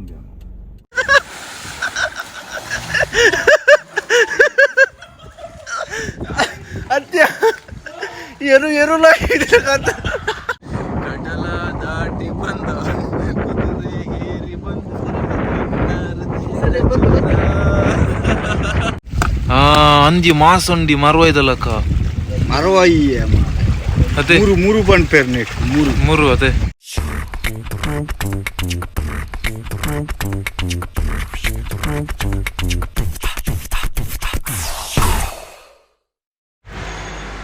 വണ്ടിയാണ്. ಅತ್ಯ ಎರು ಎರು ಕಡಲ ದಾಟಿ ಬಂದ ಕುದುರೆ ಏರಿ ಬಂದ. ಅಂದಿ ಮಾಸೊಂಡಿ ಮರುವೈದಲಕ್ಕ. ಮರವಾಯಿ. ಅದೇ. ಮೂರು ಮೂರು ಬಂದ್ ಪೇರ್ನೆಟ್ ಮೂರು. ಮೂರು ಅದೇ.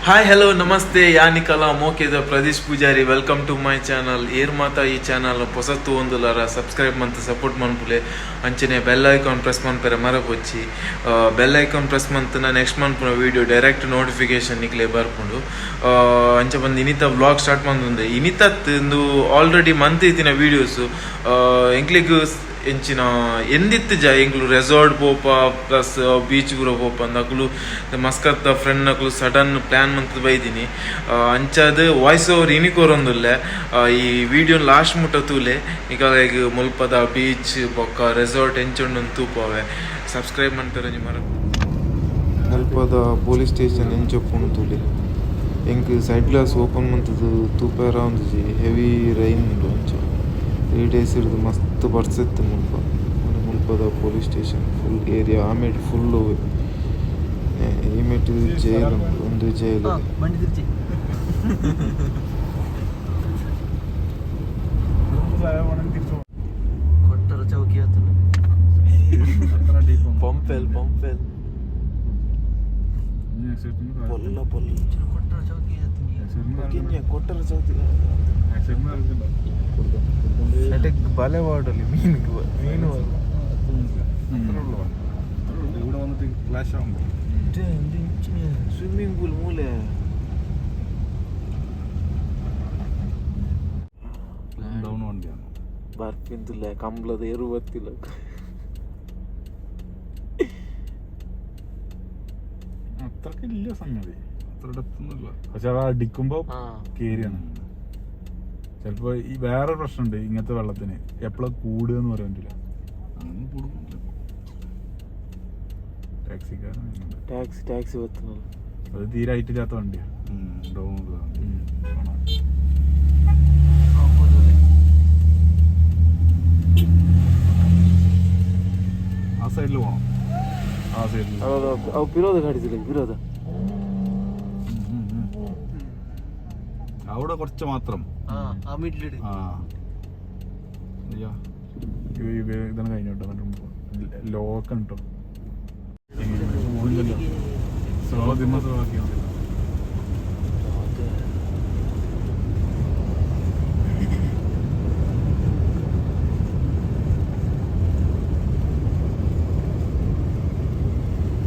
Hi, hello, namaste. ಯಾನಿಕಲ ಮೋಕೆದ Pradeesh Poojary. Welcome to my channel. ಏರ್ ಮಾತಾ ಈ ಚಾನಲ್ ಪೊಸತ್ತು ಒಂದುಲಾರ ಸಬ್ಸ್ಕ್ರೈಬ್ ಮಂತ್ ಸಪೋರ್ಟ್ ಮನ್ಪುಲೆ. ಅಂಚನೆ ಬೆಲ್ ಐಕಾನ್ ಪ್ರೆಸ್ ಮನ್ಪೆರೆ ಮರಪೊಚ್ಚಿ. ಬೆಲ್ ಐಕಾನ್ ಪ್ರೆಸ್ ಮಂತ್ನ ನೆಕ್ಸ್ಟ್ ಮನ್ಪುನ ವೀಡಿಯೋ ಡೈರೆಕ್ಟ್ ನೋಟಿಫಿಕೇಶನ್ ನಿಕ್ಲೆ ಬರ್ಪುಂಡು. ಅಂಚ ಬಂದು ಇನಿತ ವ್ಲಾಗ್ ಸ್ಟಾರ್ಟ್ ಮಂದುಂದೆ. ಇನಿತತ್ ಇಂದು ಆಲ್ರೆಡಿ ಮಂತ್ ಇತ್ತಿನ ವೀಡಿಯೋಸ್. ಎಂಕ್ಲೆಗ್ ಎಂಚಿನ ಎಂದಿತ್ತು ಜ ಎಂಕ್ಲು ರೆಸಾರ್ಟ್ ಪೋಪ ಪ್ಲಸ್ ಬೀಚ್ ಪೂರ ಪೋಪ ಅಂದ್ ಮಸ್ಕತ್ ಫ್ರೆಂಡ್ ನಕುಲು ಸಡನ್ ಪ್ಲಾನ್ ಮಂತ್ ಬೈದಿನಿ. ಅಂಚಾದ್ ವಾಯ್ಸ್ ಓವರ್ ಇನಿ ಕೊರೊಂದುಲ್ಲೆ. ಈ ವಿಡಿಯೋ ಲಾಸ್ಟ್ ಮುಟ್ಟ ತೂಲೆ. ನಿಕಲೆಗ್ ಮುಲ್ಪದ ಬೀಚ್ ಬೊಕ್ಕ ರೆಸಾರ್ಟ್ ಎಂಚುಂಡು ತೂಪವೆ. ಸಬ್ಸ್ಕ್ರೈಬ್ ಮನ್ಪೆರೆ ಮರ. ಮುಲ್ಪದ ಪೊಲೀಸ್ ಸ್ಟೇಷನ್ ಎಂಚೊಪ್ಪುಂಡು ತೂಲೆ. ಎಂಕ್ ಸೈಡ್ ಗ್ಲಾಸ್ ಓಪನ್ ಮಂತುದು ತೂಪೆರ ಒಂಜಿ ಹೆವಿ ರೈನ್ ಉಂಡು. ಅಂಚ 3 ಡೇಸ್ ಹಿಡಿದು ಮಸ್ತ್ ಬರ್ಸೆತ್ತು ಮುಲ್ಪ. ಮುಲ್ಪದ ಪೊಲೀಸ್ ಸ್ಟೇಷನ್ ಫುಲ್ ಏರಿಯಾ ಆಮೇಲೆ ಫುಲ್ ಈ ಮೆಟ್ ಜೈಲ್ ಉಂಟು, ಒಂದು ಜೈಲ್. ಬಂಡಿ ತಿರ್ಚಿ. ಕೊಟ್ಟರ ಚೌಕಿ ಆತನ. ಪಂಪೆಲ್ ಪಂಪೆಲ್ ಪೊಲ್ಲ ಪೊಲ್ಲ. ಕೊಟ್ಟರ ಚೌಕಿ ಆತನಿ. ಕೊಟ್ಟರ ಚೌತಿ ಬಲೆ ವಾಡಲಿ ಮೀನು ಮೀನು. ഇവിടെ വന്നിട്ട് ക്ലാഷ് ആകുമ്പോ ಸ್ವಿಮ್ಮಿಂಗ್ ಪೂಲ್ ಮೂಲೆ. ഡൗൺ വണ്ടിയാണ്. ಬರ್ಪಿಂತಿಲ್ಲ, ಕಂಬ್ಳದ ಎರು ಬತ್ತಿಲ್ಲ. അത്രക്കില്ല സംഗതി, അത്ര ഡെപ്തൊന്നുമില്ല. പക്ഷെ അത് അടിക്കുമ്പോ കേറിയാണ്. ചിലപ്പോ ഈ വേറെ പ്രശ്നമുണ്ട്, ഇങ്ങനത്തെ വെള്ളത്തിന് എപ്പോഴാ കൂടുക എന്ന് പറയാൻ പറ്റില്ല. അങ്ങനെ കൂടുന്നില്ല. ടാക്സിക്കാരൻ വരുന്നുണ്ട്. ಟ್ಯಾಕ್ಸಿ ಟ್ಯಾಕ್ಸಿ ಬತ್ತಿನಲ್ಲ. അത് തീരെ ഹൈറ്റ് ഇല്ലാത്ത വണ്ടിയാ, ഡൗൺ. ആ സൈഡിൽ പോണം, ആ സൈഡിൽ. ಹೌದು, ಅವು ಪಿರೋದ ಗಾಡಿದಿಲ್ಲ ಪಿರೋದ. അവിടെ കുറച്ച് മാത്രം. ആ മിഡിൽ. ആ അയ്യോ, ഇത് ഇതാണ് കഴിഞ്ഞോട്ടോ. എന്നിട്ട് ലോക്ക് ഉണ്ടോ? പോണില്ലല്ലോ. സ്ലോ ദിമ്മ സ്ലോ ആക്കിയാൽ മതി.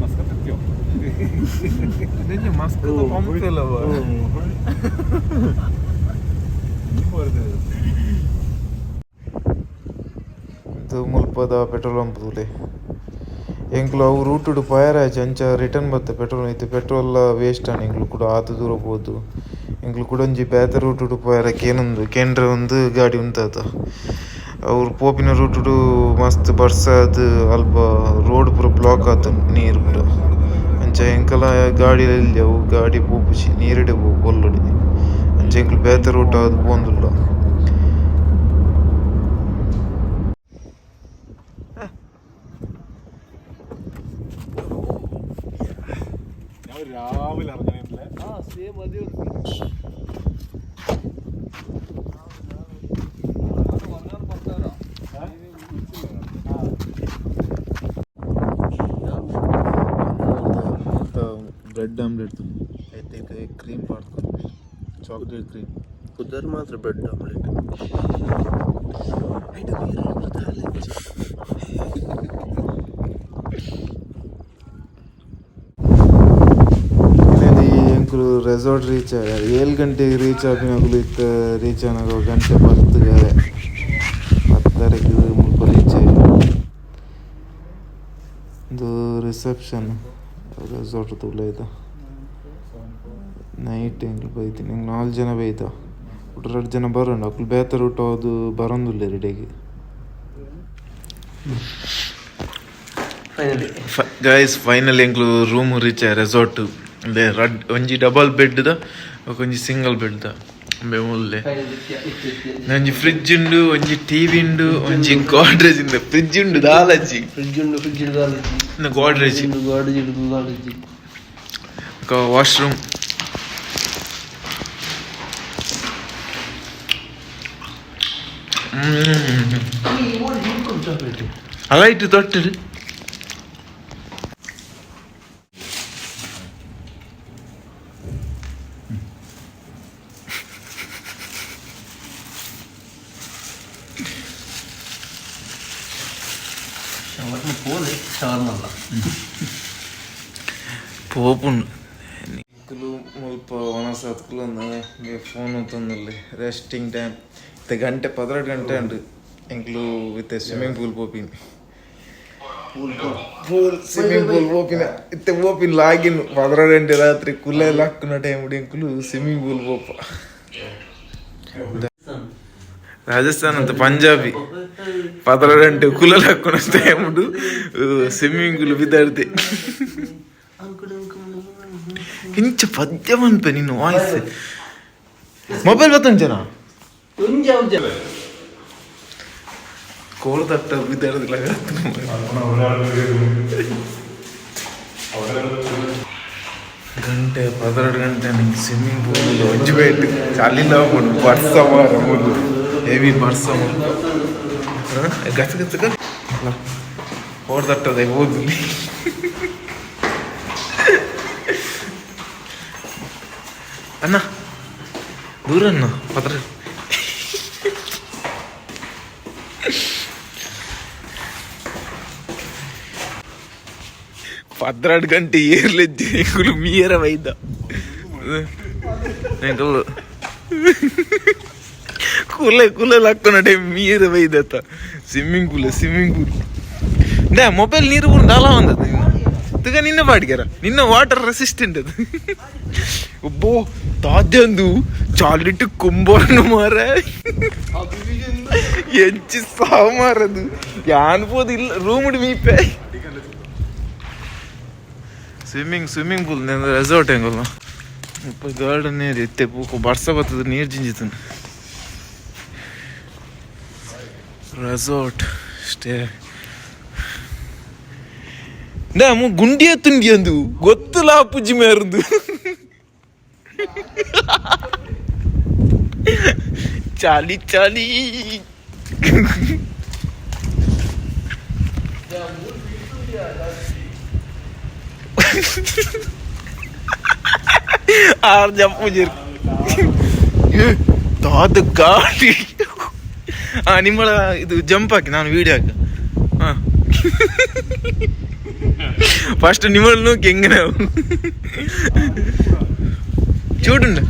മസ്കത്ത് എത്തിയോ? ಮಸ್ತ್ ಪಂಪ್ ಇಲ್ಲ. ഇനി പോരുത്. ಇದು ಮುಲ್ಪದ ಪೆಟ್ರೋಲ್ ಪಂಪ್ ತೂಲೆ. ಎಂಕ್ಲು ಅವು ರೂಟುಡು ಪಯರಾಜ್ ಅಂಚ ರಿಟರ್ನ್ ಬತ್ತ. ಪೆಟ್ರೋಲ್ ಇತ್ತು, ಪೆಟ್ರೋಲ್ ವೇಸ್ಟ್ ಆಂಡ್. ಎಂಕ್ಲು ಕೂಡ ಆತ ದೂರ ಪೋದು ಎಂಕ್ಲು ಕೂಡ ಒಂಜಿ ಬೇತೆ ರೂಟುಡು ಪೋಯರ ಕೇನೊಂದು ಕೇಂದ್ರ ಒಂದು ಗಾಡಿ ಉಂತಾತ. ಅವ್ರು ಪೋಪಿನ ರೂಟುಡು ಮಸ್ತ್ ಬರ್ಸಾದ್ ಅಲ್ಪ ರೋಡ್ ಪೂರ ಬ್ಲಾಕ್ ಆತು, ನೀರು ಪೂರ. ಅಂಚ ಎಂಕಲ ಗಾಡಿ ಇಲ್ಲ, ಅವು ಗಾಡಿ ಪೋಪುಜಿ, ನೀರಿಡೆ ಪೋಪು ಅಂಚ ಎಂಕ್ಲು ಬೇತೆ ರೂಟ್ ಆದ್ ಪೋಂದುಲ್ಲ. ഞാൻ രാവിലെ ഇറങ്ങണില്ലേ? ആ, സെയിം അതേ. ಬ್ರೆಡ್ ಆಮ್ಲೆಟ್ ಐತೆ, ಕ್ರೀಮ್ ಪಾಡ್ಕೊಂಡು, ಚಾಕ್ಲೇಟ್ ಕ್ರೀಮ್. ಕುದರ್ ಮಾತ್ರ ಬ್ರೆಡ್ ಆಮ್ಲೆಟ್. ಐಟಮ್. ಎಂಕುಲು ರೆಸಾರ್ಟ್ ರೀಚ್ 7 ಗಂಟೆಗೆ ರೀಚ್ ಆಪಿನಕುಲು. ಇತ್ತ ರೀಚ್ ಆನಗ ಗಂಟೆ 10ಗೆ, 10:30ಕ್ಕೆ ಮುಲ್ಪ ರೀಚ್ ಆಯಿ. ಇದು ರಿಸೆಪ್ಷನ್ ರೆಸಾರ್ಟ್ ಉಲೈದ. ನೈಟ್ ಎಂಕ್ಲು ಬೈತೀನಿ. ಎಂಕ್ ನಾಲ್ ಜನ ಬೈದ, ಒಟ್ಟು ರಡ್ಡ್ ಜನ ಬರೋಣ. ಅಕ್ಲು ಬೇತೆ ರೂಟ್ ಅದು ಬರೋಂದುಲ್ಲೆರ್ ಇಡೆಗ್. Finally guys final ಎಂಕ್ಲು room reach resort ಅಂದೆ ರಡ್ ಒಂಜಿ ಡಬಲ್ ಬೆಡ್ ದ ಒಂಜಿ ಸಿಂಗಲ್ ಬೆಡ್ ದ ಅಂಬೆ ಮುಲ್ಲೆ. ಒಂಜಿ ಫ್ರಿಡ್ಜ್ ಉಂಡು, ಒಂಜಿ ಟಿವಿ ಉಂಡು, ಒಂಜಿ ಗೋಡ್ರೇಜ್ ಉಂಡು. ಫ್ರಿಡ್ಜ್ ಉಂಡು ದಾಲಜ್ಜಿ. ಫ್ರಿಡ್ಜ್ ಉಂಡು, ಫ್ರಿಡ್ಜ್ ದಾಲಜ್ಜಿ. ಗೋಡ್ರೇಜ್. ಗೋಡ್ರೇಜ್ ಉಂಡು ದಾಲಜ್ಜಿ. ವಾಶ್ರೂಮ್. ಅಲೈಟ್ ತೊಟ್ಟಿಡು. ಶವರ್ಮ ಪೋಲೆ ಶವರ್ಮ ಅಲ್ಲ. ಪೋಪುಂಡು ನಿಕ್ಕುಲು ಮುಲ್ಪ ಒಣಸಾತ್ಕುಲು ಫೋನ್ ತಂದುಲ್ಲೆ. ರೆಸ್ಟಿಂಗ್ ಟೈಮ್ ಇತ್ತೆ ಗಂಟೆ 12 ಗಂಟೆ ಉಂಡು. ಎಂಕ್ಲು with swimming pool ಪೋಪಿನಿ. Pool swimming pool ಪೋಪಿನ ಇತ್ತೆ ಪೋಪಿನ ಲಾಗಿನ್ 12 ಗಂಟೆ ರಾತ್ರಿ ಕುಲ್ಲ ಲಕ್ಕುನ ಟೈಮ್ ಎಂಕ್ಲು ಸ್ವಿಮ್ಮಿಂಗ್ ಪೂಲ್ ಪೋಪ. ರಾಜಸ್ಥಾನ ಅಂತ ಪಂಜಾಬಿ 12 ಗಂಟೆ ಕುಲ್ಲ ಲಕ್ಕುನ time swimming pool ಬಿದ್ದಾಡ್ತೆ. ಇಂಚ ಪದ್ಯ ಮನ್ಪೆ ನಿನ್ನ ವಾಯ್ಸ್ ಮೊಬೈಲ್ ಬತ್ತಂಚನ ಕೋಲ್ ತಟ್ಟ ಬಿದ್ದಾಡೋದಿಲ್ಲ. ಗಂಟೆ 12 ಗಂಟೆ ನಿಂಗೆ ಸ್ವಿಮ್ಮಿಂಗ್ ಪೂಲ್ ಒಂಜಿ ಬೇಟು ಚಳಿಲ ಉಂಡು. ಬರ್ಸ ಮಾರ ಮುಲ್ಲು ಹೆವಿ ಬರ್ಸ ಮುಲ್ಲು ಗಸ ಗಸ ಹೊಡೆದಟ್ಟದೆ ಹೋದ್ಲಿ. ಅಣ್ಣ ದೂರ ಅಣ್ಣ ಪತ್ರ 12 ಗಂಟೆ ಏರ್ಲೆಜ್ಜಿ ಎಂಕುಲು ಮೀಯರ ಬೈದ. ಎಂಕುಲು ಕುಲೆ ಕುಲೆ ಲಕ್ಕುನ time ಮೀಯರ ಬೈದತ್ತ. Swimming pool swimming pool they mobile ನೀರು ಪೂರ ದಾಲ ಬಂದದ ತುಗ ನಿನ್ನ ಪಾಡ್ಗ್ಯಾರ ನಿನ್ನ ವಾಟರ್ ರೆಸಿಸ್ಟೆಂಟ್ ಅದು. ಒಬ್ಬೋ ತಾದ್ಯಂದು ಚಾಲಿಟ್ಟು ಕುಂಬೋರ್ನು ಮಾರ ಎಂಚಿ ಸಾವು ಮಾರದು ಯಾನ್ ಪೋದು ಇಲ್ಲ ರೂಮ್ ಮೀಪೆ. Swimming swimming pool resort ಹೆಂಗಲ್ಲ ಮುಪ್ಪ ಗಾರ್ಡನ್ ನೀರು ಇತ್ತೆ ಪೂಕು ಬರ್ಸ ಬರ್ತದೆ ನೀರು ಜಿಂಜಿತನ ರೆಸಾರ್ಟ್ ಸ್ಟೇ ಮು ಗುಂಡಿಯ ತುಂಡಿ ಅಂದು ಗೊತ್ತಲ್ಲ ಪುಜ್ಜಿ ಮೇರಂದು ಚಾಲಿ ಚಾಲಿ. ಆರು ಜಪ್ಪುಜಿರ್ ತಾತ ಗಾಡಿ. ನಿಮ್ಮಳ ಇದು ಜಂಪ್ ಹಾಕಿ ನಾನು ವಿಡಿಯೋ ಹಾಕ. ಹಾ ಫಸ್ಟ್ ನಿಮ್ಮಳು ನೋಕಿ ಎಂಗನೆ ಚೂಡುಂಡು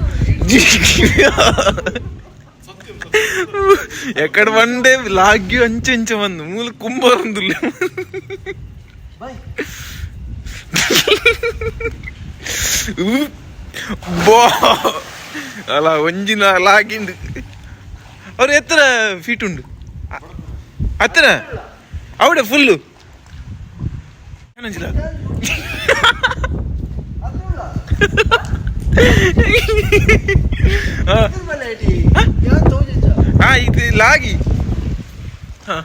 ಎಕ್ಕಡ ಬಂಡೆ ಲಾಗ್ಯು ಅಂಚೆ ಅಂಚೆ ಬಂದು ಮೂಲ ಕುಂಬರಂದುಲ್ಲ. ಬಾ ಅಲ್ಲ ಒಂಜಿನ ಲಾಗಿಂದು ಅವ್ರು ಎತ್ತರ ಫೀಟ್ ಉಂಡು ಹತ್ತಿರ ಅವಡೆ ಫುಲ್ಲು. ಹಾ ಇದು ಲಾಗಿ. ಹಾ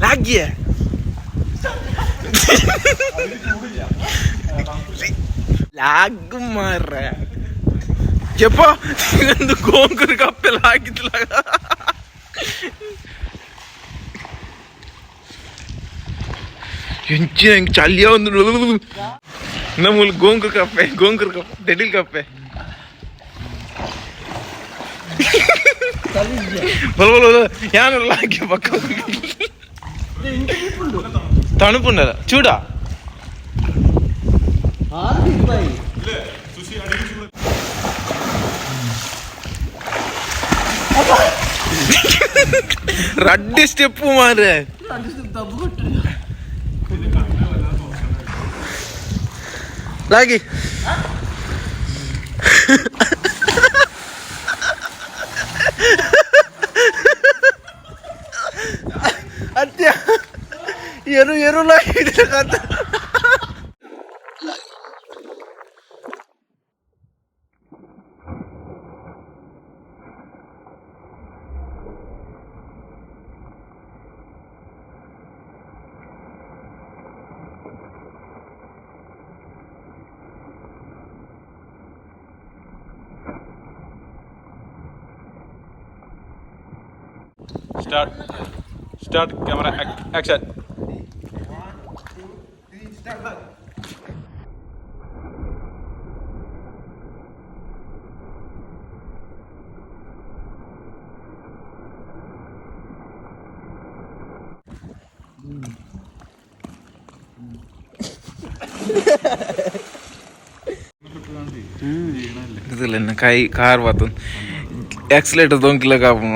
ಲಾಗಿಯ ಲಾಗ್ ಮಾರ್ರೆ ಯಪ್ಪ ಒಂದು ಗೋಂಕುರು ಕಪ್ಪೆಲ್ಲ ಹಾಕಿದ್ಲ. ಎಂಚಿನ ಹೆಂಗ್ ಚಳಿಯ ಒಂದು ನಮ್ಮಲ್ಲಿ ಗೋಂಕುರು ಕಪ್ಪೆ ಗೋಂಕುರು ಕಪ್ಪೆ ದೆಡಿಲ್ ಕಪ್ಪೆ ಬಲ ಬಲ ಬಲ ಯಾನಲ್ಲ ಹಾಕಿ ಪಕ್ಕ ತಣುಪುಂಡಲ್ಲ ಚೂಡ. ರಡ್ಡಿ ಸ್ಟೆಪ್ ಮಾರ್ರೆ. ಲಾಗಿ ಎರು ಎರುಲ ಹಿಡಿದ. Start, start, camera, action. ഇതില്ല കൈ കാർ പത്തും ಆಕ್ಸಿಲೇಟರ್ ದೊಂಕಿಲ್ಲ ಕಾಪು.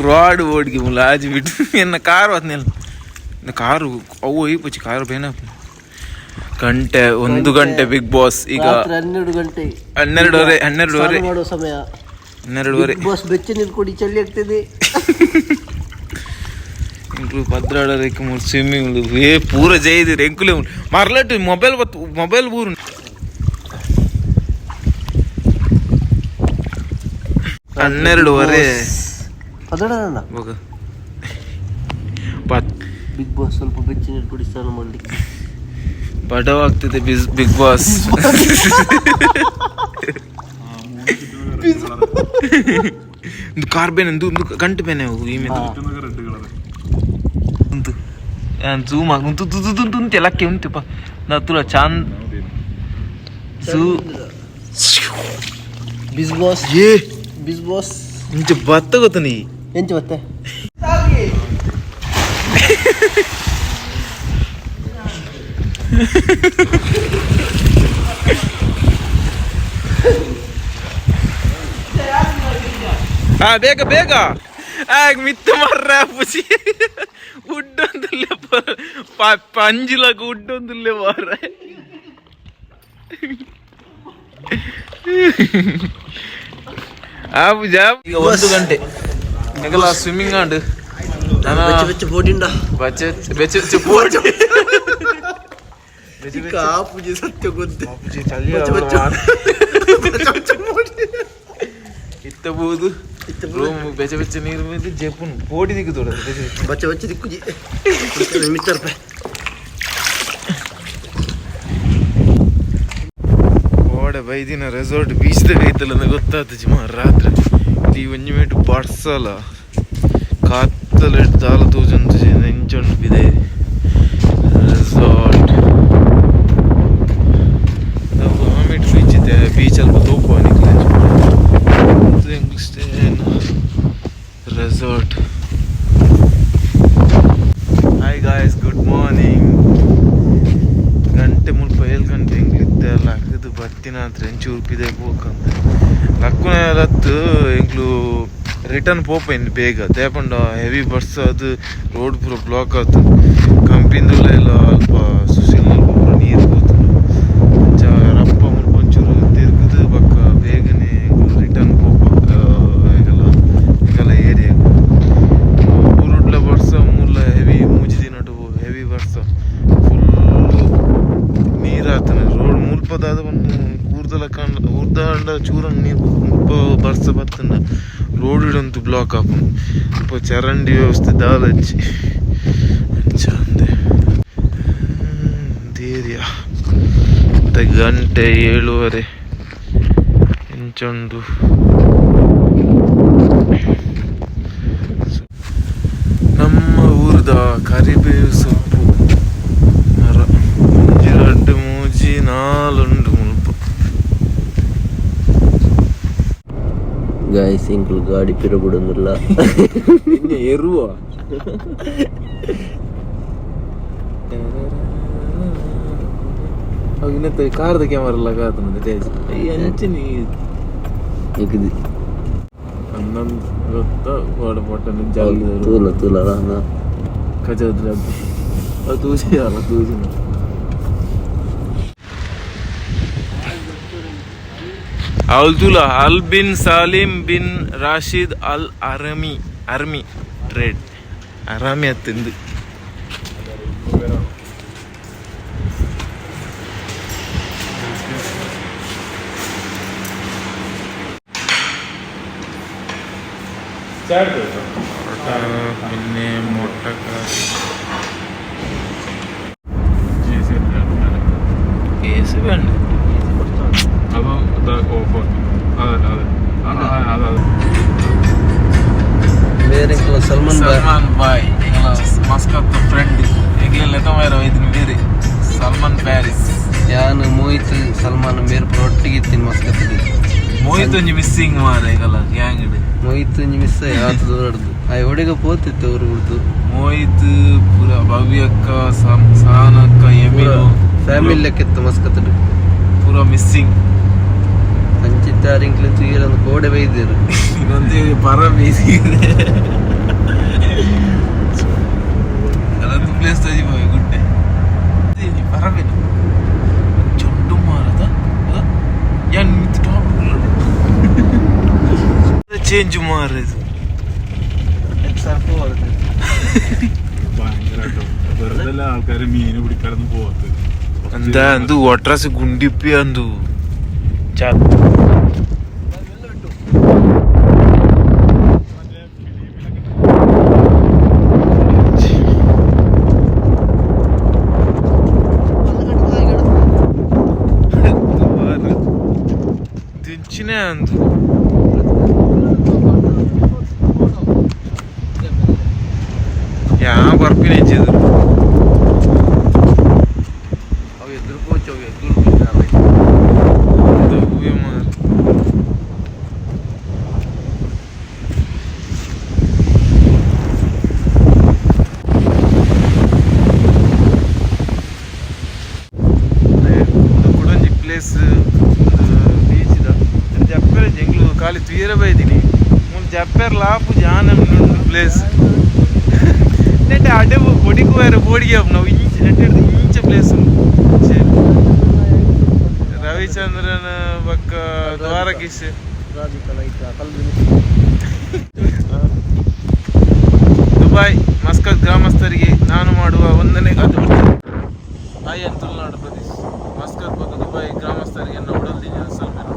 ರಾಡ್ ಓಡ್ಗಿ ಮುಲ್ಲ ಆಜಿ ಬಿಟ್ಟು ಎನ್ನ ಕಾರ್ ಬತ್ನಿಲ್ಲ. ಕಾರು ಅವು ಒಯ್ಪುಚಿ ಕಾರು ಬೇನ. ಗಂಟೆ 1 ಗಂಟೆ ಬಿಗ್ ಬಾಸ್ ಈಗ. ರಾತ್ರಿ 12 ಗಂಟೆ. 12:30, 12:30. ಸ್ನಾನ ಮಾಡುವ ಸಮಯ. 12:30. ಬಿಗ್ ಬಾಸ್ ಬೆಚ್ಚ ನೀರು ಕುಡಿ, ಚಳಿ ಆಗ್ತದೆ. ಇಂಕ್ಲು ಪದ್ರಾಡಕ್ಕೆ ಮೂರು ಸ್ವಿಮ್ಮಿಂಗ್ ಏ ಪೂರ ಜೈದಿರಿ ಎಂಕುಲೆ ಮರ್ಲಟ್ಟು ಮೊಬೈಲ್ ಬತ್ತು ಮೊಬೈಲ್ ಊರು. 12:30. ಅದಡ. ಹೋಗ ಪತ್. ಬಿಗ್ ಬಾಸ್ ಸ್ವಲ್ಪ ಬೆಚ್ಚ ನೀರು ಕುಡಿ ಸ್ನಾನ ಮಾಡ್ಲಿಕ್ಕೆ. ಬಡವಾಗ್ತಿದೆ ಬಿಸ್ ಬಿಗ್ ಬಾಸ್. ಕಾರ್ ಬೇನೆ ಒಂದು ಗಂಟೆ ಬೇನೆ ಅವು ಈ ಮೇಲೆ. Red colour. ಉಂಟು ಝೂಮ್ ಆಗಿ ಉಂಟು ತುತು ಉಂಟು ಲಕ್ಕೆ ಉಂಟು ಪ ನಾ ತುಲ ಚಾಂದ್ ಝೂ. Bigg Boss. ಏ. Bigg Boss. ಇಂಚ ಬತ್ತ ಗೊತ್ತ ನೀ. ಎಂಚ ಮತ್ತೆ? ಹಾ ಬೇಗ ಬೇಗ ಆಗ ಮಿತ್ತು ಮರ್ರ ಪುಸಿ ಉಡ್ಡೊಂದುಲ್ಲೆ ಪಂಜಿಲಕ ಉಡ್ಡೊಂದುಲ್ಲೆ ಮಾರ್ರೆ. ಆ ಪೂಜಾ ಈಗ 1 ಗಂಟೆ ಎಂಗಲ ಸ್ವಿಮ್ಮಿಂಗ್ ಆಂಡ್. ಬೆಚ್ಚ ಬೆಚ್ಚ ಬೋಡಿಂಡ. ಬಚ್ಚ ಬೆಚ್ಚ ಬೆಚ್ಚ ಬೋಡಿ. ಪೂಜೆ ಸತ್ಯ ಗೊತ್ತೆ. ಚಳಿ. ಬೆಚ್ಚ ಬೆಚ್ಚ ಬೆಚ್ಚ ಬೆಚ್ಚ ಬೋಡಿ. ಇತ್ತಬಹುದು ರೂಮ್ ಬೆಚ್ಚ ಬೆಚ್ಚ ನೀರು ಮೇಲೆ ಜೆಪ್ಪುನ್ ಪೋಡಿ ದಿಕ್ಕು ತೋಡ ಬೆಚ್ಚ ಬೆಚ್ಚ. ಬಚ್ಚ ಬಚ್ಚ ದಿಕ್ಕುಜಿ ಮಿತ್ತ ರೂಪಾಯಿ. ಓಡೆ ಬೈದಿನ ರೆಸಾರ್ಟ್ ಬೀಚ್ದ ಕೈತಲ್ಲ ಗೊತ್ತಾತು ಜಿಮ ರಾತ್ರಿ ಈ ಒಂಜಿ ಮೇಟು ಬರ್ಸಲ ಕಾತ್ತಲೆಟ್ ದಾಲ ತೋಜೊಂದು ಎಂಚೊಂಡು ಬಿದೆ ರೆಸಾರ್ಟ್ ಆಮೇಟ್ ಬೀಚ್ ಇದೆ. ಬೀಚ್ ಅಲ್ಪ ತೋಪು ನಿಕ್ಲೆ English resort. Hi guys, good morning. ಗಂಟೆ ಮುಲ್ಪ 7 ಗಂಟೆ ಎಂಕ್ಲಿತ್ತೆ ಲಕ್ಕದು ಬತ್ತಿನ ಎಂಚೂರು ಪಿದೆ ಪೋಕಂತ ಲಕ್ಕುನ ಲತ್ತು ಎಂಕ್ಲು ರಿಟರ್ನ್ ಪೋಪ ಇನ್ನು ಬೇಗ ದೇಪಂಡ ಹೆವಿ ಬರ್ಸ ಅದು ರೋಡ್ ಪೂರ ಬ್ಲಾಕ್ ಆತು. ಕಂಪಿಂದುಲ್ಲ ಎಲ್ಲ ಅಲ್ಪ ಸುಶೀಲ್ ಅಲ್ಪ ಪೂರ ನೀರು ಪೋತುಂಡು. ಅಂಚ ರಪ್ಪ ಮುಲ್ಪ ಒಂಚೂರು ತಿರುಗುದು ಬೊಕ್ಕ ಬೇಗನೆ ರಿಟರ್ನ್ ಪೋಪ. ಎಂಕಲ್ಲ ಎಂಕಲ್ಲ ಏರಿಯಾ ಊರುಡ್ಲ ಬರ್ಸ ಮೂಲ ಹೆವಿ ಮೂಜಿ ದಿನಟು ಹೆವಿ ಬರ್ಸ ಫುಲ್ ನೀರಾತನ ರೋಡ್ ಮುಲ್ಪದಾದ ಒಂದು ಊರ್ದಲ ಕಂಡ ಊರ್ದಾಂಡ ಚೂರನ್ ನೀರು ಮುಲ್ಪ ಬರ್ಸ ಬತ್ತಂಡ ರೋಡ್ ಇಡಂತು ಬ್ಲಾಕ್ ಆಪುಂಡು. ಮುಲ್ಪ ಚರಂಡಿ ವ್ಯವಸ್ಥೆ ದಾಲಜ್ಜಿ ಅಂಚ ಅಂದೆ ಏರಿಯಾ. ಮತ್ತೆ ಗಂಟೆ 7:30 ಇಂಚುಂಡು. ನಮ್ಮ ಊರ್ದ ಕರಿಬೇವು ಸೊಪ್ಪು ಮರ ಒಂಜಿ ರಡ್ಡ್ ಮೂಜಿ ನಾಲುಂಡು ಮುಲ್ಪ. ಗಾಯ್ಸ್, ಇಂಕ್ಲು ಗಾಡಿ ಪಿರ ಬಿಡೋದಿಲ್ಲ. ಎರುವ ಇನ್ನತ್ತ ಕಾರ್ದ ಕ್ಯಾಮರಾ ಎಲ್ಲ ಕಾತುಂಡು ತೇಜ್ ಅಂಚಿನಿ. ಇದು. 11 ಗೊತ್ತ ಓಡ ಪೊಟ್ಟನೆ ಜಲ್ದಿ. ತೂಲ ತೂಲ ರಾನ. ಕಜದ್ರ ಅದು ತೂಜಿ ಅಲ್ಲ ತೂಜಿನ. Abdullah Al bin Salim bin Rashid Al Arami army trade Arami ಅತ್ತಿಂದು. പിന്നെ മുട്ടക്കറി case വേണ്ട. അതോ ഓഫ് ആക്കി. അതല്ല, അതെ അതെ അതെ. ಬೇರೆ ಸಲ್ಮಾನ್ ಬಾಯ್. ಸಲ್ಮಾನ್ ಬಾಯ್ ಮಸ್ಕತ್ ಫ್ರೆಂಡ್ ಎಂಗ್ಲೆಲ್ಲ ತಮಾರ ಇದನ್ನ ಬೇರೆ ಸಲ್ಮಾನ್ ಪ್ಯಾರಿಸ್. ಯಾನ್ ಮೋಹಿತ್ ಸಲ್ಮಾನ್ ಮೇರ್ ಪೂರ ಒಟ್ಟಿಗೆ ಇತ್ತೀನಿ ಮಸ್ಕತ್. ಮೋಹಿತ್ ಒಂಜಿ ಮಿಸ್ಸಿಂಗ್ ಮಾರ ಈಗಲ್ಲ ಗ್ಯಾಂಗ್. ಮೋಹಿತ್ ಒಂಜಿ ಮಿಸ್ ಆತ ದೂರ ಆಯ್ ಒಡೆಗ ಪೋತಿತ್ತು ಅವ್ರು ಹುಡ್ದು. ಮೋಹಿತ್ ಪೂರ ಭವ್ಯಕ್ಕ ಸಾನಕ್ಕ ಎಮಿನು. ಫ್ಯಾಮಿಲಿ ಲೆಕ್ಕಿತ್ತು ಮಸ್ಕತ್. ಪೂರ ಮಿಸ್ಸಿಂಗ್. ಅಂಚಿತ್ತಾರಿಂಕ್ಲೆ ತೂಯರೊಂದು ಕೋಡೆ ಬೈದೇರು. ಇನ್ನೊಂದು ಪರ ಬೀಸಿ ಅದೊಂದು ಪ್ಲೇಸ್ ತೋಜಿ ಪೋಯ್ ಗುಡ್ಡೆ ಪರಬೇನು ಚೊಡ್ಡು ಮಾರದ ಯಾನ್ ಮಿತ್ ಟಾಪ್ ಚೇಂಜ್ ಮಾರದು. ഭയങ്കരാട്ടോ. വെറുതെ ആൾക്കാര് മീന് പിടിക്കാനൊന്നും പോവാത്തത്. എന്താ എന്ത് ഒട്രാസ് ഗുണ്ടിപ്പി എന്തു. ದಿಂಚಿನ ಅಂದು. ಯಾ ಬರ್ಪಿನ ಹೆಚ್ಚಿದ್ರು. ಅವು ಎದುರು ಕೋಚ್ ಅವು ಎದುರು ಹೂವೆ ಮಾರ. ಕುಡೊಂಜಿ ಪ್ಲೇಸ್ ಬೀಚ್ ದ ಜಪ್ಪೆರೆ ಜಂಗ್ಲು ಖಾಲಿ ತುಯರೆ ಬೈದಿನಿ ಮೂಲು ಜಪ್ಪೆರ್ ಲಾಪು ಜಾನ ಪ್ಲೇಸ್ ನೆಟ್ಟೆ ಅಡೆ ಒಡಿಕು ಬೇರೆ ಬೋಡಿಗೆ ನಾವು ಇಂಚ ನೆಟ್ಟೆ ಇಂಚ ಪ್ಲೇಸ್ ಸರಿ. ರವಿಚಂದ್ರನ್ ಬೊಕ್ಕ ದ್ವಾರಕೀಶ್. ದುಬೈ ಮಸ್ಕತ್ ಗ್ರಾಮಸ್ಥರಿಗೆ ನಾನು ಮಾಡುವ ಒಂದನೇ ಅದು. ಆಯನ್ ತುಳುನಾಡು ಪ್ರದೇಶ ಮಸ್ಕತ್ ಬೊಕ್ಕ ದುಬೈ ಗ್ರಾಮಸ್ಥರಿಗೆ ಎನ್ನ ಉಡಲ್ದಿನಿ ಸಲ್ಮೆನ್.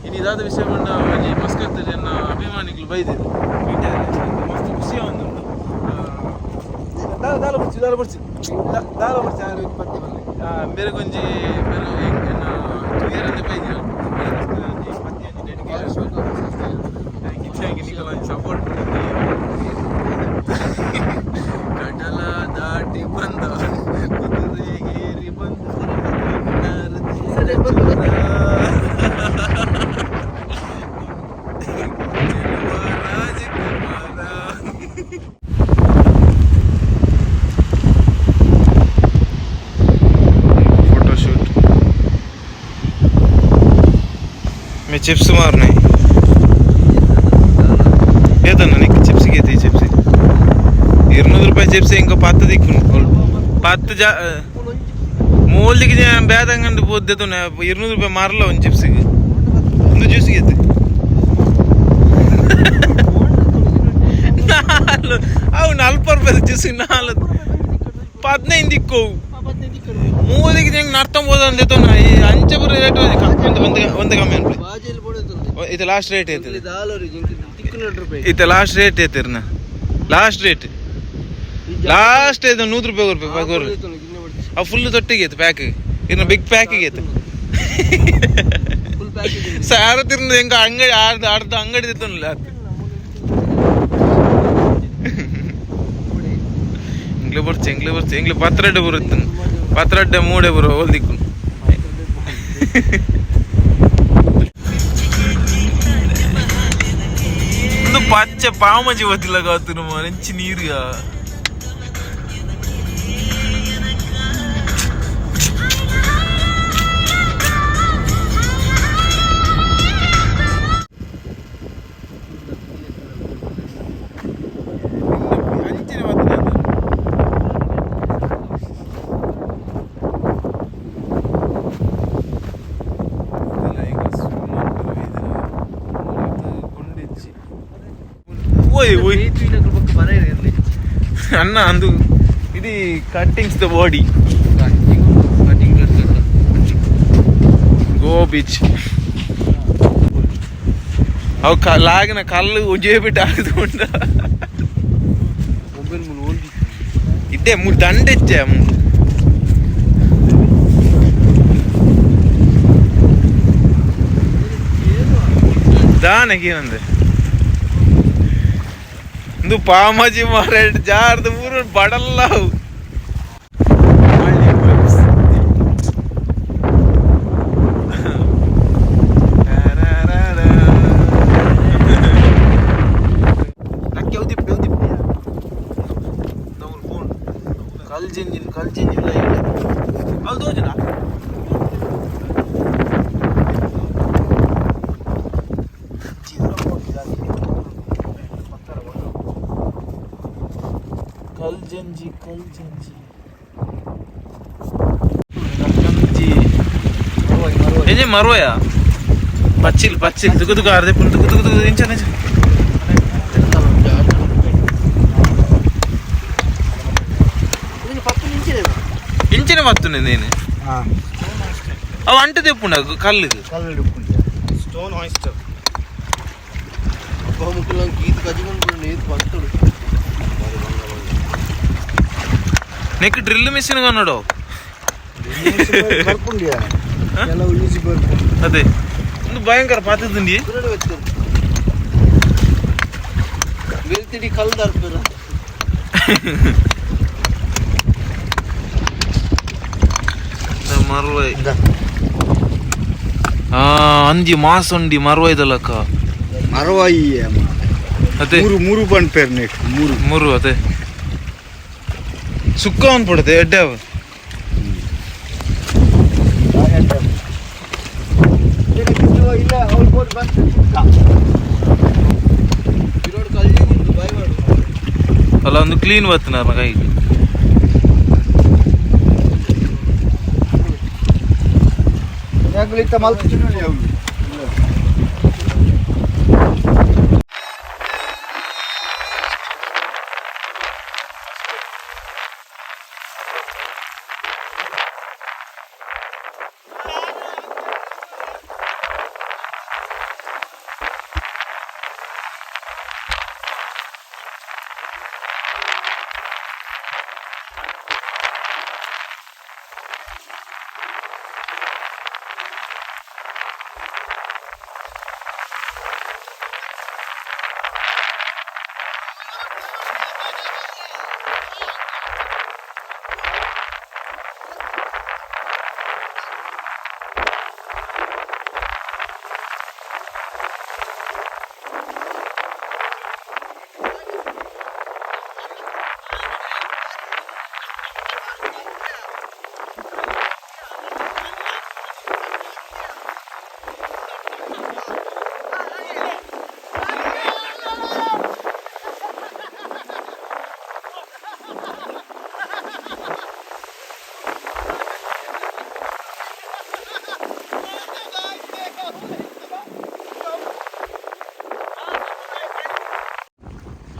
ಇನ್ನು ಇದಾದ ವಿಷಯ ಪಂಡ ಒಂಜಿ ಮಸ್ಕತ್ ಎನ್ನ ಅಭಿಮಾನಿಗಳು ಬೈದಿರು ಮಸ್ತ್ ಖುಷಿ ಉಂಟು. ದಾಲ ದಾಲ ಬರ್ಚಿ ದಾಲ ಬರ್ಚಿ ದಾಲ ಬರ್ಚಿ ಬೇರೆ ಗೊಂಜಿ ಬೇರೆ ಎನ್ನ ತುಯರಂದೆ ಬೈದಿರು. Thank you, thank you. ನಿಕಲ support. ಕಡಲ ದಾಟಿ ಬಂದ ಕುದುರೆಗೇರಿ ಬಂದ ರಾಜಕುಮಾರ. ಫೋಟೋಶೂಟ್ ಮೇ ಚಿಪ್ಸ್ ಮಾರ್ನೆ ಏತನ್ನ ನಿಕ್ ಚಿಪ್ಸ್ ಗೇತಿ ಚಿಪ್ಸ್ 200 ರೂಪಾಯಿ ಚಿಪ್ಸ್ ಇಂಕ ಪತ್ತು ದಿಕ್ಕು ಪತ್ತು ಜಾ ಮೂಲಿಗೆ ಬೇದಂಗಂಡು ಪೋದ್ದೆತು 200 ರೂಪಾಯಿ ಮಾರಲ್ಲ ಒಂದು ಚಿಪ್ಸ್ಗೆ ಒಂದು ಜ್ಯೂಸ್ ಗೇತು ನಾಲ್ ಅವು 40 ರೂಪಾಯಿ ಜ್ಯೂಸ್ ನಾಲ್ 15 ದಿಕ್ಕು ಮೂಲಿಗೆ ಹೆಂಗ್ ನಡ್ಕೊಂಬೋದು ಅಂದೇತು ಅಂಚೆ ಬರೋ ರೇಟ್ ಒಂದು ಒಂದು ಒಂದು ಕಮ್ಮಿ ಅನ್ಪಿ. ಇದು ಲಾಸ್ಟ್ ರೇಟ್ ಐತಿ. ಇದು ಲಾಸ್ಟ್ ರೇಟ್ ಐತಿರ್ನ last rate last ಇದು 100 ರೂಪಾಯಿ ರೂಪಾಯಿ ಪಗೋರು ಅವು ಫುಲ್ ತೊಟ್ಟಿಗೆ ಐತೆ ಪ್ಯಾಕ್ ಇನ್ನು ಬಿಗ್ ಪ್ಯಾಕಿಗೆ ಐತೆ ಸಾರ ತಿರ್ನ ಹೆಂಗ ಅಂಗಡಿ ಅರ್ಧ ಅರ್ಧ ಅಂಗಡಿ ತಿತ್ತಲ್ಲ. ಇಂಗ್ಲೆ ಬರ್ಚೆ ಇಂಗ್ಲೆ ಬರ್ಚೆ ಇಂಗ್ಲೆ ಪತ್ರಡ್ಡೆ ಬರುತ್ತೆ ಪತ್ರಡ್ಡೆ ಮೂಡೆ ಬರೋ ಹೋಲ್ ದಿಕ್ಕು. ಒಂದು ಪಚ್ಚೆ ಪಾಮಜಿ ಬತ್ತಿಲ್ಲ ಕಾತು ಮಂಚಿ ನೀರುಗ. ಅಂಚನೆ ಬರ್ತದೆ ಅದು. ಇದೆಲ್ಲ ಈಗ swim ಮಾಡ್ತಾರೆ. ಓಯ್ ಓಯ್ ಅಣ್ಣ ಅಂದು ಇದು cuttings the body go beach. ಅವು ಲಾಗಿನ ಕಲ್ಲು ಉಜೆ ಬಿಟ್ಟು ಆಗುದುಂಡ ಇದ್ದೆ ಮೂರು ದಂಡೆಚ್ಚೆ ಮೂರು. ದಾನಗೇನಂದೆ ಇಂದು ಪಾಮಾಜಿ ಮಾರೇಟ್ ಜಾರ್ದು ಊರು ಬಡಲ್ಲ ಅವು. ಕಲ್ಜಂಜಿ ಕಲ್ಜಂಜಿ ಕಲ್ಜಂಜಿ ಏಜೆ ಮರುವಯ ಪಚ್ಚಿಲ್ ಪಚ್ಚಿಲ್ ತುಕು ತುಕು ಅರ್ಧೆ ಪುನ್ ತುಕು ತುಕು ತುಕು ಇಂಚ ಇಂಚ. ಇಂಚಿನ ಬತ್ತುನೆ నేను ಅವು ಅಂಟು తెప్పుండ కల్లుకు. ಸ್ಟೋನ್ ಹಾಯಿಸ್ಟರ್. ಗೀತ ಕಜಿಕೊಂಡು ನೇತು ಪತ್ತುಡು. నెక్ డ్రిల్ మిషన్ కన్నాడు. ಬರ್ಪುಂಡಿಯಾ ಕೆಲವು ಈಸಿ ಬರ್ಪುಂಡು. అదే ಒಂದು ಭಯಂಕರ ಪಾತದಂಡಿ. ವೆಲ್ತಿಡಿ ಕಲ್ಲು ದರ್ಪುರ. ಮರುವೈ ಆ ಅಂಜಿ ಮಾಸ್ ಉಂಡಿ ಮರುವೈದಲಕ್ಕ. ಮರವಾಯಿ. ಅದೇ. ಮೂರು ಮೂರು ಪನ್ಪೇರ್ ನೆಟ್ ಮೂರು. ಮೂರು ಅದೇ ಸುಕ್ಕ ಅನ್ಬಿಡುತ್ತೆ ಎಡ್ಡೆ ಅವು. ಇಲ್ಲ ಅವ್ರು ಬಂತು. ಅಲ್ಲ ಒಂದು ಕ್ಲೀನ್ ಬರ್ತನ ಕೈಗೆ. ಇತ್ತ ಮಲ್ತು ಅವ್ರು.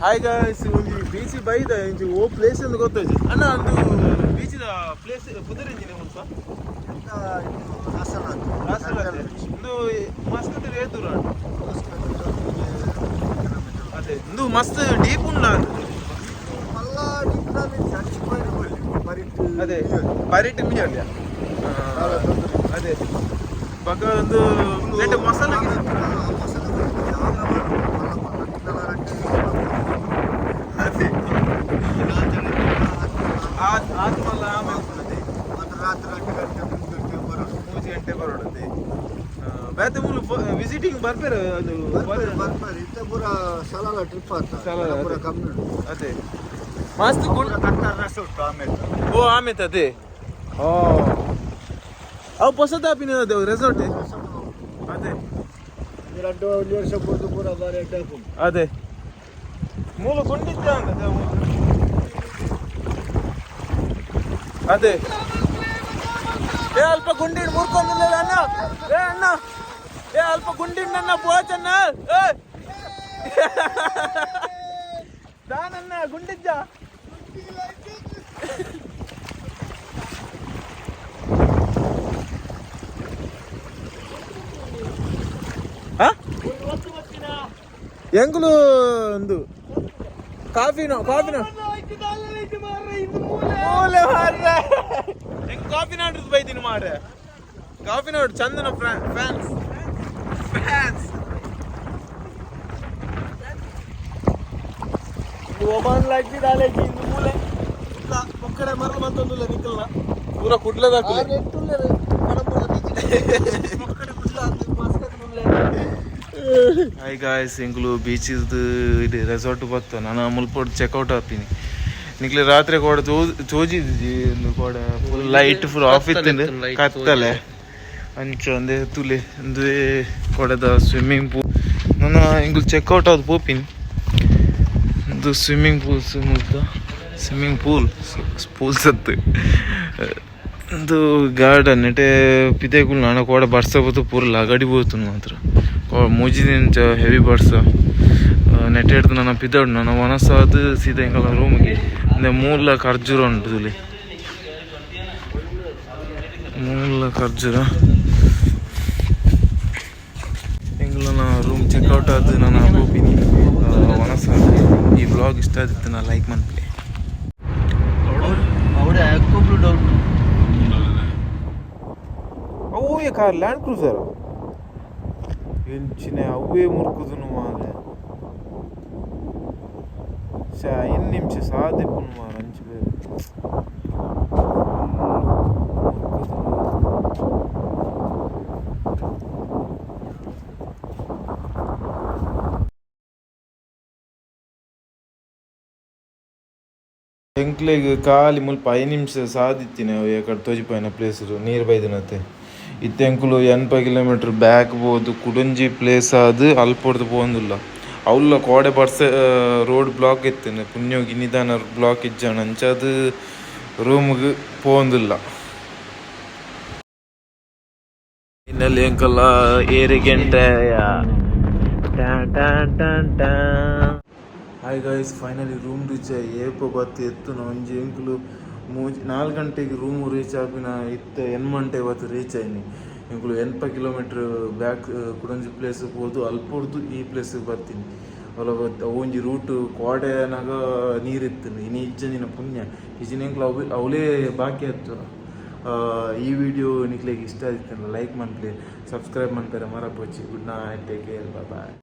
ಹಾಯ್ ಗಾಯ್ಸ್, ಒಂಜಿ ಬೀಚ್ ಬೈದ ಇಂಚಿ ಓ ಪ್ಲೇಸ್ ಎಂದು ಗೊತ್ತಾಯ್ತು ಅಣ್ಣ. ಒಂದು ಬೀಚಿದ ಪ್ಲೇಸ್ ಪುದರ್ ಇಂಜಿನ ಮುಲ್ಪ ಒಂದು ಮಸ್ತ್ ದೂರ ಅದೇ ಒಂದು ಮಸ್ತ್ ಡೀಪ್ ಉಂಡ. ಅದೇ ಬರಿಟ್ ಮೀ ಅದೇ ಬಕ ಒಂದು ನೆಟ್ ಮಸಾಲ. ಅದೇ ಆತ್ಮಲ್ಲ ಆಮೇಲೆ ಮೂರು ಗಂಟೆ ಬರೋಡತ್ತೆ ಬೇತೆ ಮೂಲು ವಿಸಿಟಿಂಗ್ ಬರ್ಪೇರು ಅದು. ಪೂರ ಸಲಾಲ ಟ್ರಿಪ್ ಆತ. ಸಲಾಲ, ಪೂರ ಅದೇ. ಕಮ್ಮಿ ಉಂಟು. ಅದೇ ಮಸ್ತ್ ಗುಣ. ರೆಸಾರ್ಟ್ ಆಮೇಲೆ. ಓ ಆಮೇಲೆ ಅದೇ ಓ ಅವು ಹೊಸದಾಪಿನ ಅದೇ ರೆಸಾರ್ಟ್ ಅದೇ. ಎರಡು ವರ್ಷ ಪೂರ್ತಿ ಪೂರ ಬಾರಿ ಅಡ್ಡ ಹಾಕುಂಟು. ಅದೇ ಮೂಲ ಕೊಂಡಿದ್ದ ಅಂತ ಅದೇ. ಏ ಅಲ್ಪ ಗುಂಡಿಡ್ ಮುರ್ಕೊಂಡಿಲ್ಲ ಅಣ್ಣ. ಏ ಅಣ್ಣ, ಏ ಅಲ್ಪ ಗುಂಡಿಡ್ ನನ್ನ ಬೋಚಣ್ಣ. ಏ ದಾನನ್ನ ಗುಂಡಿಜ್ಜ. ಎಂಕುಲು ಒಂದು ಕಾಫಿನೋ ಕಾಫಿನೋ ಮೂಲೆ ಮಾರ್ರೆ. ಎಂಕ್ ಕಾಫಿ ನಾಡ್ದು ಬೈದಿನಿ ಮಾರ್ರೆ. ಕಾಫಿ ನಾಡು ಚಂದನ ಫ್ಯಾನ್ಸ್ ಫ್ಯಾನ್ಸ್. ಒಮಾನ್ ಲಾಯ್ತಿ ದಾಲೇಜಿ ಇಂದು ಮೂಲೆ ಒಕ್ಕಡೆ ಮರಳು ಮಂತೊಂದುಲ್ಲ ನಿಕ್ಕಲ್ಲ. ಪೂರ ಕುಡ್ಲದಾಕುಲೆ. ಹಾಯ್ ಗಾಯ್ಸ್, ಎಂಕುಲು ಬೀಚ್ ಇದು ರೆಸಾರ್ಟ್ ಬತ್ತ. ನಾನು ಮುಲ್ಪೋಡ್ ಚೆಕ್ಔಟ್ ಆಪಿನಿ. ನಿಕ್ಲೆ ರಾತ್ರಿ ಕೋಡ ತೋಜಿದ್ಜಿ ಕೋಡ ಫುಲ್ ಲೈಟ್ ಫುಲ್ ಆಫ್ ಇತ್ತು. Light. ಕತ್ತಲೆ ಅಂಚ ಒಂದೇ ತುಲೆ ಒಂದೇ ಕೊಡದ ಸ್ವಿಮ್ಮಿಂಗ್ ಪೂಲ್. ನಾನು ಎಂಕುಲು ಚೆಕ್ಔಟ್ ಆದ್ ಪೋಪಿನಿ. ಇದು ಸ್ವಿಮ್ಮಿಂಗ್ ಪೂಲ್ಸ್ ಮುಲ್ತ ಸ್ವಿಮ್ಮಿಂಗ್ ಪೂಲ್ ಪೂಲ್ ಸತ್ತು. ಇದು ಗಾರ್ಡನ್ ಇಟೆ ಪಿದೆಕುಲು. ನಾನ ಕೋಡ ಬರ್ಸ ಪೋತು ಪೂರ ಲಗಡಿ ಪೋತುಂಡು ಮಾತ್ರ. ಮೂಜಿ ದಿನ ಹೆವಿ ಬರ್ಸ ನೆಟ್ ಹಿಡ್ದು ನನ್ನ ಪಿದಡು. ನನ್ನ ಮನಸ್ಸಾದ ಸೀದಾ ಎಂಕಲ್ನ ರೂಮ್ಗೆ. ಅಂದ್ರೆ ಮೂಲ ಖರ್ಜೂರ ಉಂಟು ತುಲಿ, ಮೂಲ ಖರ್ಜೂರ. ಎಂಕಲ್ನ ರೂಮ್ ಚೆಕ್ಔಟ್ ಆದ್ ನಾನು ಪೋಪಿನಿ ವನಸ. ಈ ಬ್ಲಾಗ್ ಇಷ್ಟ ಆದಿತ್ತು ನಾ ಲೈಕ್ ಮನ್ಪುಲೆ. അവിടെ ആക്കോ ബ്ലൂ ഡൗട്ട്. ಅವೇ ಕಾರ್ ಲ್ಯಾಂಡ್ ಕ್ರೂಸರ್ ಎಂಚಿನ ಅವೇ ಮುರ್ಕುದುನು ಮಾರೆ. ಶಾ ಐದು ನಿಮಿಷ ಸಾದಿಪ್ಪುನು ಮಾರ ಅಂಚು ಬೇರೆ. ಮುರ್ಕುದುನು. ಎಂಕ್ಲೆಗ್ ಖಾಲಿ ಮುಲ್ಪ 5 ನಿಮಿಷ ಸಾದಿತ್ತಿನ ಕಡೆ ತೋಜಿಪೋಯಿನ ಪ್ಲೇಸ್ ನೀರು ಬೈದಿನತೆ. ಇತ್ತೆ ಎಂಕುಲು 80 ಕಿಲೋಮೀಟರ್ ಬ್ಯಾಕ್ ಪೋದು ಕುಡೊಂಜಿ ಪ್ಲೇಸ್ ಆದ್ ಅಲ್ಪೊರ್ದು ಪೋವೊಂದುಲ್ಲ. ಅವ್ಲ ಕೋಡೆ ಬರ್ಸ ರೋಡ್ ಬ್ಲಾಕ್ ಇತ್ತಿನ ಪುಣ್ಯೋಗಿ ನಿಧಾನ ಬ್ಲಾಕ್ ಇಜ್ಜಾಂಡ್. ಅಂಚಾದ್ ರೂಮ್ಗ್ ಪೋವೊಂದುಲ್ಲ. ಇನ್ನಲ್ಲಿ ಎಂಕಲ್ಲ ಏರು ಗಂಟೆ. Hi guys, finally room reach ಆಯ್. ಏಪ ಬತ್ತಿ ಎತ್ತುನ ಒಂಜಿ ಎಂಕುಲು 3 4 ಗಂಟೆಗೆ ರೂಮ್ ರೀಚ್ ಆಪಿನ. ಇತ್ತೆ 8 ಗಂಟೆ ಬತ್ತು ರೀಚ್ ಆಯ್ನಿ. ಎಂಕುಲು 80 ಕಿಲೋಮೀಟ್ರ್ ಬ್ಯಾಕ್ ಕುಡೊಂಜಿ ಪ್ಲೇಸ್ ಪೋದು ಅಲ್ಪೊರ್ದು ಈ ಪ್ಲೇಸ್ಗೆ ಬರ್ತೀನಿ. ಅಲ್ಲ ಒಂಜಿ ರೂಟ್ ಕೋಡೆನಾಗ ನೀರಿತ್ತು, ಇನಿ ಇಜ್ಜಂದಿನ ಪುಣ್ಯ. ಇಜಿನ ಎಂಕುಲು ಅವು ಅವಲೇ ಬಾಕಿ ಆಯ್ತು. ಈ ವಿಡಿಯೋ ನಿಕ್ಲೆಗ್ ಇಷ್ಟ ಆದಿತ್ತಂಡ ಲೈಕ್ ಮನ್ಪುಲೆ, ಸಬ್ಸ್ಕ್ರೈಬ್ ಮನ್ಪೆರೆ ಮರಪೊಚ್ಚಿ. Good night, take care, bye.